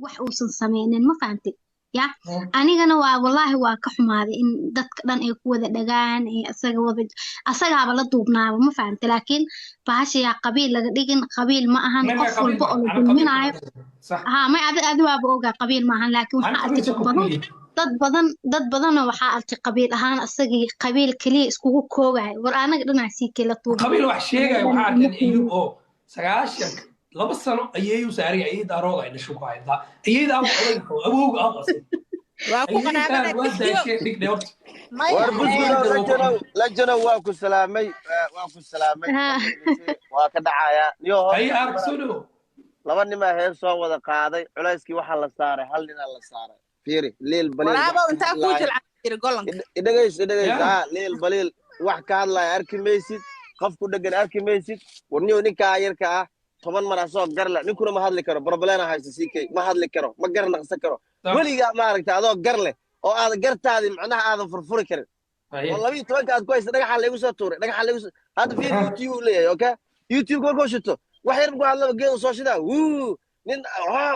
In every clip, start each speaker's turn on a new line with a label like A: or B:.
A: Wax uusan sameynin, ma fahantay? Ya, anigana waa wallaahi waa ka xumaaday in dadka dhan ay ku wada dhagaan ee asaga wada asagaaba la duubnaaba, ma fahantay? Laakiin bahasha yaa qabiil laga dhigin, qabiil ma ahan.
B: May
A: qof
B: qabiil
A: walba
B: ma
A: oo la
B: ana qabiil
A: dulminaayo.
B: Sax.
A: Haa, may adi waaba ogaa qabiil ma ahan, laakiin
B: ana
A: waxaa
B: qabiil
A: arkay dad
B: shaqo
A: badan
B: kuma lihi.
A: Dad badanoo waxaa arkay qabiil ahaan asagii qabiil keliya iskugu koobayo. War anaga dhanaa sii kala tuubnay.
B: Qabiil wax sheegaya
A: anaga
B: waxaa
A: dhan
B: arkeen
A: uma
B: Ayub
A: koobin.
B: Oo 92 sano ayeeyu saaray, ayay daarooda ay dhasho ku haydaa, ayayda ama odayga qabo, awowga ah asig
C: waa ku
B: ayaydan
C: qaraabana
B: waa
C: biyo
B: daashee dhigdhe horta.
C: Maya.
D: War
B: ayaydan
D: Buskudow
B: waa ku
D: lajanow
B: cunay.
D: Lajanow, waa ku salaamay, waa ku salaamay. Waa ka dhacayaa niyo.
B: Haye.
D: Horta
B: Ark soo dhowo.
D: Laba nimaa hees soo wada qaaday, culayskii waxaa la saaray hal ninaa la saaray. Fiiri, Liil Baliil wax
C: Waraabo
D: ka
C: intaa kuu
D: hadlaaya.
C: jilcan jira golanka.
D: Idhegays, idhegays.
B: Ya.
D: Haa, Liil Baliil wax ka hadlaaya arki maysid, qof ku dhegan arki maysid. War niyow, ninkaa yarka ah 10 mar asoo garle, ninkuna ma hadli karo, problema haysta. Ck ma hadli karo, ma gar naqsan karo.
B: Sax.
D: Weligaa maaragta adoo gar leh oo aad gartaadii macnaha aadan furfuri karin
B: haye
D: oo 12-ka aad ku haysta, dhagaxa laygu soo tuuray, dhagaxa laygu soo. Hadda fiir, YouTube uu leeyahay. Okay, YouTube markuu shito, wax yar markuu hadlaba geed uu soo shidaa. Wuu nin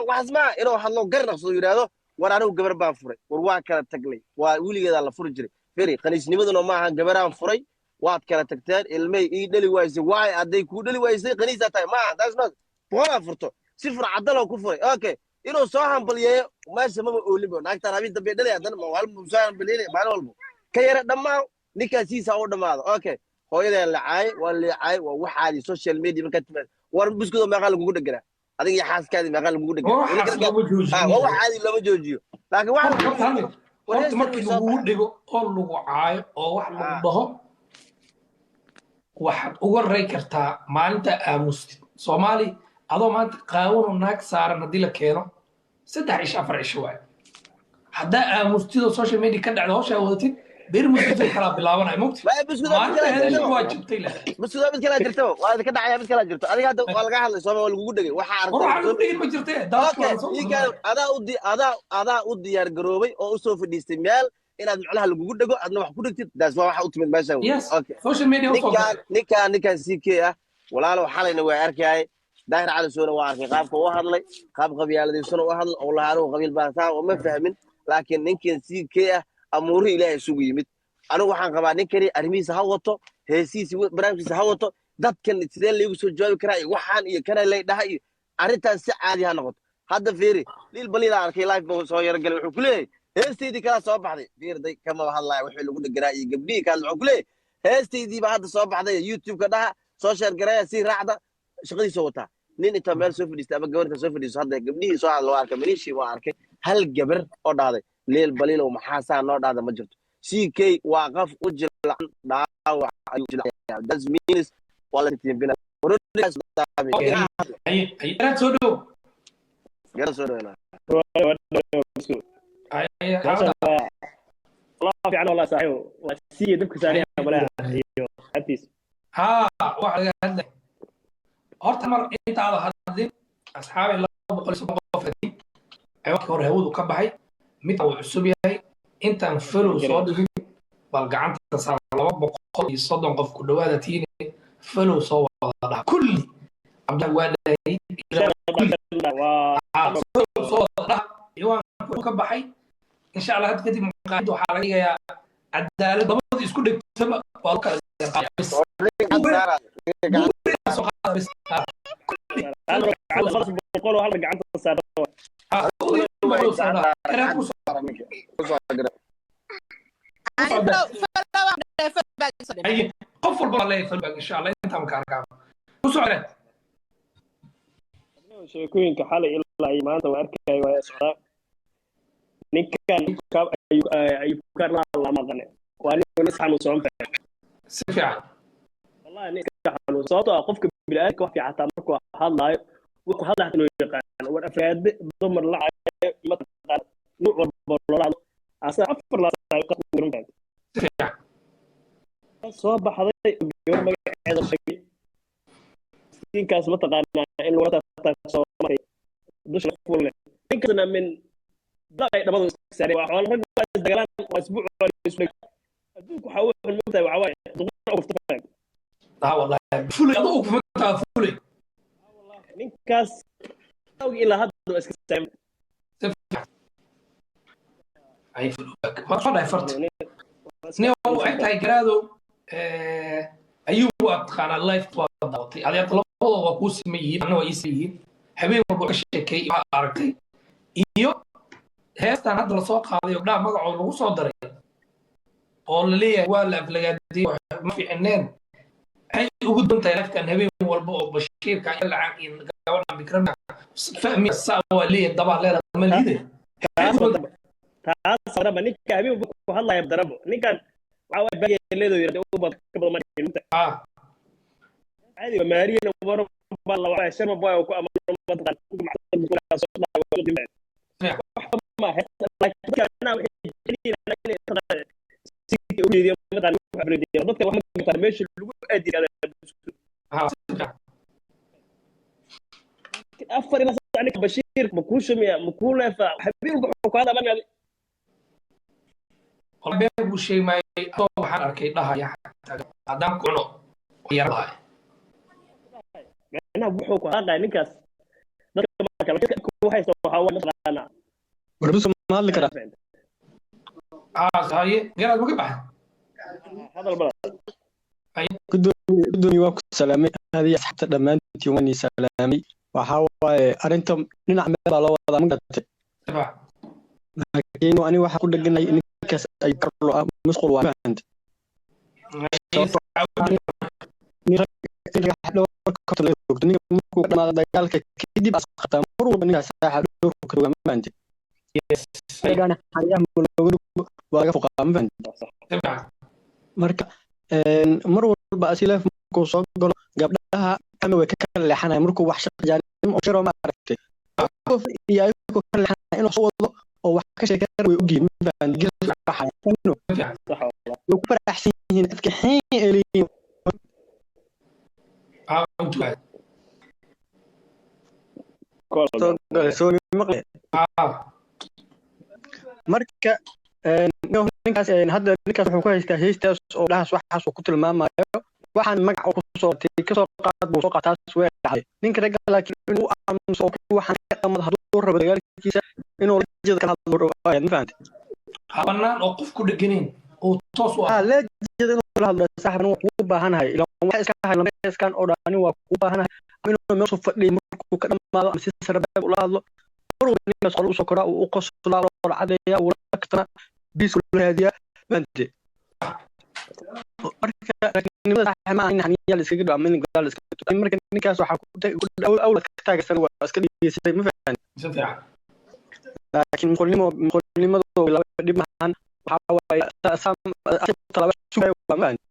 D: waxaas maa inuu hadlo, gar naqsado, yidhaahdo: "War anigu gabar baan furay, war waa kala tagnay." Waa weligeedaa la furi jiray. Feri khaniisnimaduna maaha gabaraan furay, waad kala tagteen, ilmay ii dhali waysay. Waay, hadday kuu dhali waysay khaniisaa tahay maaha. That's not boqolaa furto si furcadaloo ku furay. Okay, inuu soo hambalyeeyo meesha maba oolinba. Naagtaan habeen dambe dhalay, haddana ma hal soo hambalyeynaya maalin walbo ka yara dhammaa ninkaasiisa u dhammaado. Okay, hooyadaa la caayay, waa la caayay, waa waxaadii social media markaad timaado. War Buskudo, meeqaa lagugu dheganaa adiga iyo xaaskaadii? Meeqaa lagugu dheganaa?
B: Waxaas looma
D: Ha, waa wax
B: joojiyo.
D: Caadi looma joojiyo, laakiin waxa
B: horta horta hal mid
D: war
B: horta
D: heestan
B: markii
D: way soo
B: lagugu
D: baxday.
B: Dhigo oo lagu caayo oo wax lagu dhaho, waxaad uga ray kartaa maalinta aamustid. Soomaali adoo maanta qaawanoo naag saaran haddii la keeno, 3 cisho 4 cisho waaye. Haddaa aamustid oo social media ka dhacda, hawshaa wadatid, beri musultay kalaa bilaabanaya mogti.
D: Maya, Buskudo, mid
B: maalinta
D: kalaa
B: hadashay
D: jirtaba.
B: Waa jabtay leh.
D: Buskudo, mid kalaa jirtaba, waa idinka dhacaya. Mid kalaa jirto. Adiga hadda waa laga hadlay sooma, waa lagugu dhegay, waxaa
B: war
D: aragtay
B: waxaa lagu dhigin ma jirtee daadka
D: okay
B: waa lasoo
D: ninkaan adaa u adaa u diyaar garoobay oo u soo fadhiistay meel inaad macnaha lagugu dhego, adna wax ku dhegtid. Daas waa waxa u timid meeshan wey.
B: Yes.
D: Okay.
B: Social media usoo
D: ninkaan
B: galay.
D: Ninkaan CK ah, walaalow, xalayna waa arkayay, Daahir Cali Soona waa arkay qaabka u hadlay, qaab qabyaaladiisuna u hadlay oo lahaa anigu qabiil baan saa ma fahmin. Laakiin ninkan CK ah amuuri Ilaahay isugu yimid. Anigu waxaan qabaa ninkani arrimihiisa ha wato, heesihiisa, barnaamijkiisa ha wato. Dadkan sidee laygu soo jawaabi karaa iyo waxaan iyo kana lay dhaha iyo arrintan si caadi ha noqoto. Hadda fiiri, Liil Baliila arkay, live buu soo yaro galay, wuxuu ku leeyahay heestaydii kalaa soo baxday. Fiir, day kama hadlaya wixii lagu dheganaa iyo gabdhihii ka hadla. Wuxuu ku leeyahay heestaydii baa hadda soo baxday, YouTube-ka dhaha, soo share gareeya, sii raacda. Shaqadiisoo wataa. Nin intaa meel soo fadhiista ama gabar intaa soo fadhiiso, hadda gabdhihii soo hadla waa arkay, maniishii waa arkay, hal gabar oo dhahday "Liil Baliilow, maxaa saa noo dhahda?" ma jirto. CK waa qof u jilcan, dhaawac ayuu jilcayaa. That means waa la tiimbina.
B: Haye haye, garaad soo dhow.
D: Gara soo dhaweynaa.
B: Haye.
E: والله fiican والله saaxiibo, waa siiya dabka saaraya malaha iyo xabtiisa.
B: Haa, waxa laga hadlay horta mar intaada hadlin, asxaabay, 230 qof hadii ciwaanka hore hawadu ka baxay, mid uu cusub yahay, intaan follow soo dhigin bal gacanta saar. 230 qof ku dhawaada tiine, follow soo wada dhaha kulli. Cabdullahi waa dhahay
E: waa
B: follow soo wada dhaha. Ciwaanka ka baxay, insha Allah hadda kadib maqaayadda waxaa laga dhigayaa cadaalad, labada isku dhegtaba waa lagu kala qaadaya bas. Soo qaada bas.
E: 200 oo hal gacanta saarta.
B: Garaad ku soo
C: Ani follow follow follow back soo dhigay.
B: Haye, qof walba waa leeyahay follow back, insha Allah intaan ka arkaa ku soo garaad.
E: Sheekooyinka xalay ilaa iyo maanta waa arkaya, waa socdaa. Ninkan ayuu ka lama qane, waa nin is xanuunsan fahan.
B: Si fiican.
E: Wallahi nin iska xanuunsan, sababtoo ah qofka bini'aadamka wax fiican xataa markuu hadlaayo, wuxuu hadlaa inuu yaqaan. War afraade dumar la caayo mataqaan, nuuc walba loola hadlo, asaa afar laa qofku garan fahan.
B: Si fiican.
E: Soo baxday gabar magaceeda sheegay, miskiinkaas mataqaanaa in lagula tartansoo maray dusha la fuulne. Ninkaasna min ay dhabadu iska saareen, waa xoolo rag, waa isdagalaan, waa isbuuc, waa isku dheg. Adduunku waxaa u xun moogtahay, waxaa waaye duquna ugufta fahan.
B: Haa wallahi, fulay adoo kufataa fulay.
E: Ninkaas awgii ilaa hadda waa iska saareen.
B: Si fiican. Ay follow back waa soo dhahay farta. Nin waxay tahay garaadow, ayuu waa taqaanaa, live waa daawatay adeerta, labadooda waa kuu siman yihiin, anna waa ii siman yihiin. Habeen walba ka sheekay waa aragtay iyo heestan hadda lasoo qaaday oo gabdhaha magacooda lagu soo daray oo la leeyahay waa la aflagaadiyey, ma fiicneen. Maxay ugu duwan tahay lifekan habeen walba oo Bashiirka iyo lacan iyo gabadhan Bikrama fahmi saa waa leeyahay dabaa leedahay ma liide?
E: Taas daraba ninka habeen walba ku hadlaya darabo ninkan waxa waay baagiya leedo yirahdo u badan ka badan ma dhihin. Caadi waa Maariyana war baa la wacay, Sharma Boy oo ku amaano mataqaan ku macsan soo dhaaway wax ma laakiin dadka anaa waxay jecel yihiin inay taqaan si u jeediyo mataqaan wax abrediyo dadka wax ma gartaan meesha lagu aadi. 4 ilaa 3 ninka Bashiir ma kuu shumiya ma kuu leefa habeen walba wuxuu ku hadlaa markaa.
B: Been buu sheegi maayay adoo waxaan arkay dhahaya xataa haddaan ku cuno yarahay.
E: Macnaha wuxuu ku hadlaya ninkaas dadka marka ku haysta waxaa waa mataqaanaa.
F: Warbis ma hadli karaa?
B: Haye garaad, ma ka baxay?
E: Hadal badan.
F: Gudoomiye, waa ku salaamay adiga, asxaabta dhammaantiin waan ii salaamay. Waxaa waaye arrinta dhinac meel baa loo wadaa, ma garatay? Laakiin aniga waxaa ku dheganay ninkaas ay Karlo ah musqul waa fahantay. Ninka markuu ka dhamaado dagaalka kadib as qabtaa mar walba ninkaas saaxa dhowrka ka ma fahantay? Waa laga fuqaa, ma fahantay? Marka mar walba asileef markuu soo galo gabdhaha ama way ka kala leexanaya markuu wax shaqajaanim shiro ma aragtay iyo ayagoo ka leexanaya inuu soo wado oo wax ka sheekeen way ogyihiin, ma fahantay? Way ku faraxsan yihiin dadka xiin ay leeyihiin. Marka ninkaas hadda ninkaas wuxuu ku haystaa heystaas oo dhahaas waxaas uu ku tilmaamayo waxaan magac uu kusoo watay kasoo qaad buu soo qaataas way dhacday ninka ragga, laakiin inuu aamuso oo waxaan ka dhamad hadduu rabo dagaalkiisa inuu lajada kala hadlo ma fahantay?
B: Banaan oo qof ku dheganayn oo toos u
F: ah lajada inuu la hadlo saaxib waa kuu baahanahay ilaa waxa iska hay lama iskaan oo dhani waa kuu baahanahay inuu meeshu fadhiyo markuu ka dhamaado ama si sarbeeb ula hadlo. Mar walba ninkaas qolo usoo koraa, uu u qoslaa, uu la cadeeyaa, uu la katanaa, biis ula raadiyaa, fahantay? Marka ragnimada saaxib maaha in xaniya la iskaga dhawo ama in gadaal la iskaga tuuro. Marka ninkaas waxaa ku awlad ka taageersan waa iska dhigeysatay, ma fahantay? Laakiin muqolnimo muqolnimadu laba dhib maahan, waxaa waaye talaaba sugayo waa ma fahantay?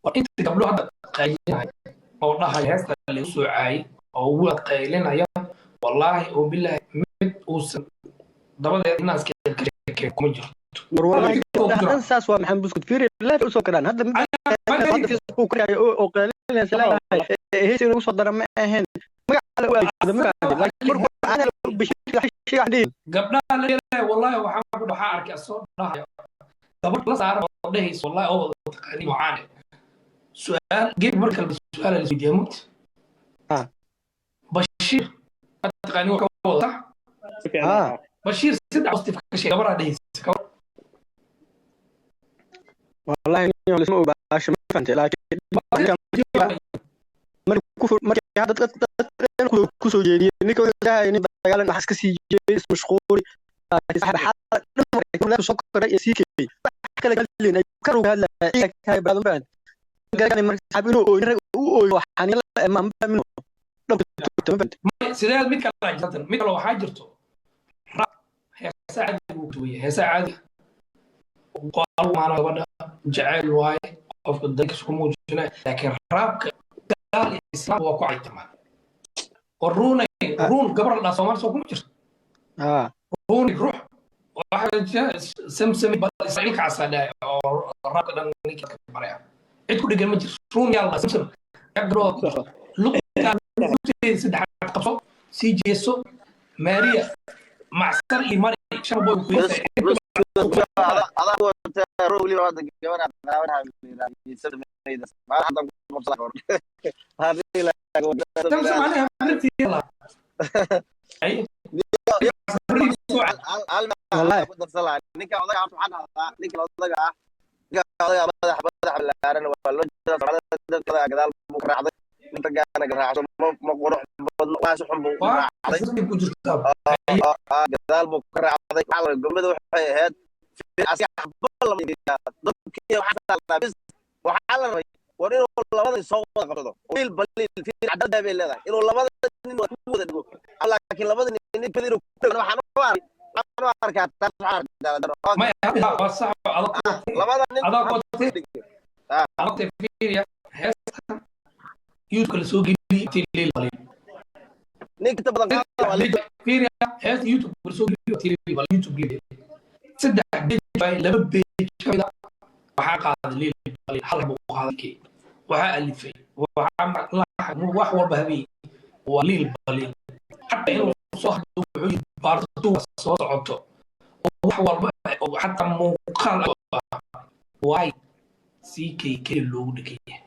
B: War inta gabdho hadda qaylinaya oo dhahaya heesta lagu soo caayay oo wada qaylinaya, wallaahi oo bilaahi mid uusan dabadeed inaaskeed ka sheekeen kuma jirto.
F: War wallahi gabdhahan saas waa Maxamed Buskud fiiri leef usoo karaan hadda hadda Facebook ku oo qaylinaysa leedahay hees inuu soo dara ma ahayn magac kale u adeegsada, ma fahantay? Laakiin markuu ana Bashiir sheeg dhihin.
B: Gabdhaha la leeyahay wallaahi waxaan ku waxaa arkay asoo dhahaya gabadh la saaran oo dhehaysa wallaahi oo wada taqaaniin wacaan su'aal geed marka la su'aal la isweydiiyaa mugti Bashiir taqaaniin waa ka wada sax. Bashiir saddex positive ka sheeg gabadha dhehaysa.
F: Wallahi nin lisma ogaasho, ma fahantay? Laakiin markii hadda dad dad ku soo jeediyay ninka wuxuu dhahay nin dagaalan wax iska sii jeeday ismashquuli, laakiin saaxiib xaal dhan soo koray ee sii keeyay wax kale ka hadleen ay ka ruga hadlaya ciidanka ka hay badan fahantay garan. Marka saaxiib inuu ooyo rag uu ooyo xaniin la ma fahmino dhabka tugta, ma fahantay?
B: Sideed mid kale jirta, mid kale waxaa jirto heesa caadi buu duwaya, heesa caadi qoal maana gabadha jacayl waaye qofka dankiisa ku muujinaya, laakiin raabka gaal iyo islaam waa ku caytama oo ruunay ruun gabar la dhaa Soomaali soo kuma jirto ruunay ruux waxaa jira samsami bal Israa'iil ka casaa oo raabka dhan ninka ka baraya cid ku dhegan ma jirto ruun yaa la samsam gabdhooda luqta saddexaad qabso sii jeeso Maariya macsar iyo mari shan boy ku yeesay. Samsam aniga habartii la ay habartii soo
D: Hal
F: Wallahi.
D: ku darsan lahaa. Ninka odaga ah waxaa dhahdaa, ninka odaga ah, ninka odaga madax madax ballaaran waa loo jeedaa. Soomaalida dadka odaga gadaal buu ka raacday. Ninka gaana raacso ma qurux badno, waa si xun buu u
B: Waa
D: raacday.
B: Fursad ku jirtaa.
D: Oo gadaal buu ka raacday. Waxaa la gomada waxay ahayd asiga xabba lama dadkii waxaa saarnaa bis. Waxaa la rabay war inuu labada soo wada qabsado wiil baliil fiir cadaalad bay leedahay inuu labada nin ku wada dhigo, laakiin labada nin nin inuu ku dhigo waxaan u arkaa taas waxaan arkaa cadaalad darro.
B: Maya, hadda waa sax oo adag ku watay.
D: Labada nin
B: Adag ku watay. Adag fiiriya heestan YouTube la soo geliyay tii Lil Balil.
D: Ninka inta badan qaada waa
B: Saddex page, fiiriya heesta YouTube la soo geliyay tii Lil Balil YouTube geliyay. Saddex page bay, laba page ka mid ah waxaa qaaday Lil Balil, hal buu qaaday kii. Waxaa alifay, waxaa wax walba habiyey waa Lil Balil. Xataa inuu soo hadlo wuxuu yidhi part 2 soo socoto oo wax walba oo xataa muuqaal ah waay CK keli loogu dhigaya.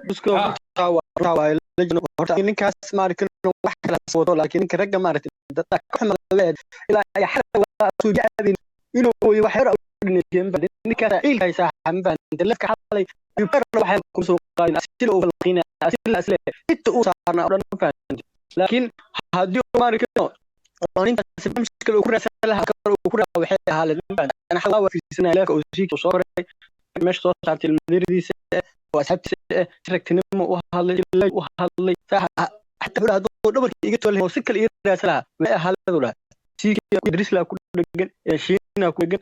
F: Busko waa legend. Horta ninkaas maaragtay wax kala wato, laakiin ninka ragga maaragtay dadka ka xumaad ilaa ay xalay waa soo jaabin inuu ooyo wax yar u dhinay. Ninkaas ciilka haysaa ma fahanteen lafka xalay ayuu kar waxay ku soo qaadin asila oo falqina asila asila inta uu saarna oo dhan, ma fahanteen? Laakiin haddii uu maaragtay oo ninkaas mushkil uu ku raadsan lahaa kale uu ku raa waxay ahaa ma fahanteen. Ana xalay waa fiirsanaya leefka uu sii soo koray meesha soo saartay ilmadeerdiisa oo asxaabtiisa si ragtinimo u hadlay, ilaa u hadlay xataa wuxuu hadduu dhabarka iga toolay oo si kale ii raadsan lahaa waxay ahaa leedu dhahay. Siikii Idrisla ku dhegan ee Shiina ku dhegan.